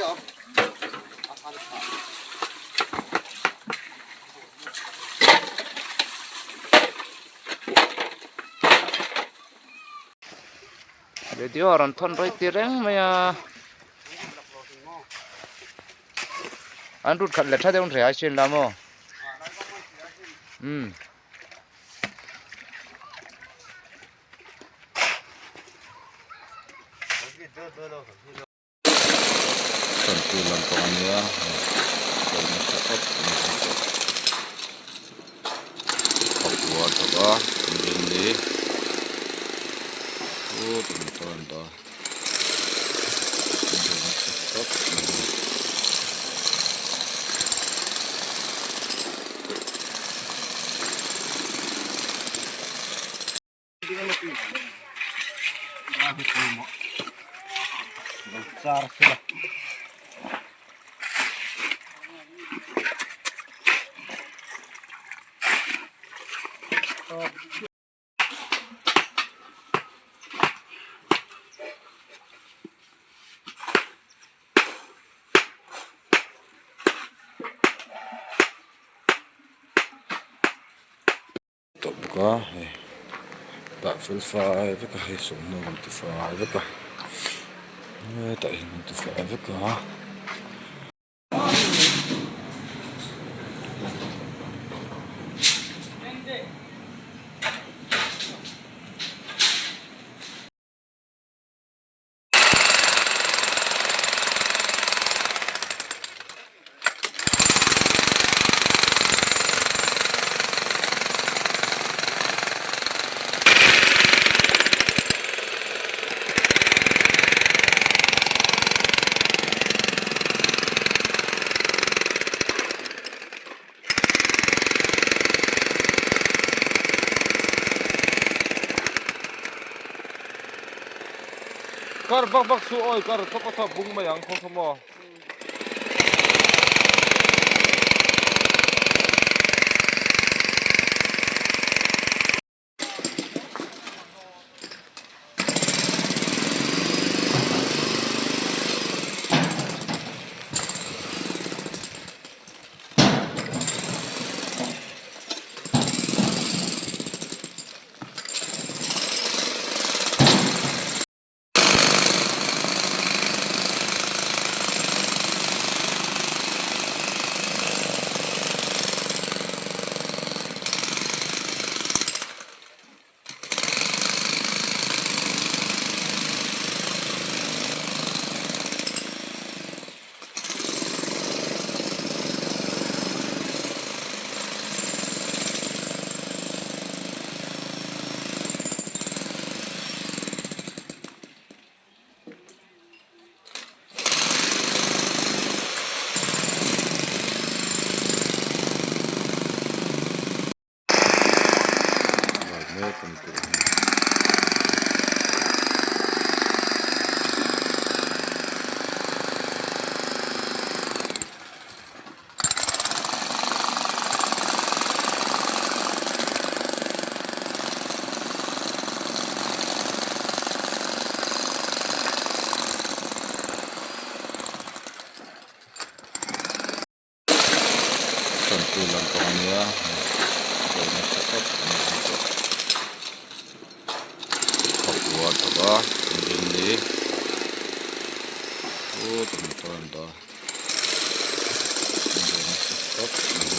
Video a rawn thawn rei ti reng mai a an rut khat leh tha deuh an hria asin la maw umm. Tanpui lampang a nia kawr nasa khawp mai a pakua a thawk a engine hi khutah motor an dah a engine nasa khawp mai a ni. Tawh bawk a hei dah fel fai vek a hei sawmhnaw kan ti fai vek a hetah hian kan ti fai vek a. Kar vak vak chu awi kar thawk a thawk bung mai ang khaw kha maw. Lai mek an tih hi. Tanpui lampang a nia kawr nasa khawp mai a ni pakua a thawk a engine hi khutah motor an dah a engine nasa khawp mai a ni.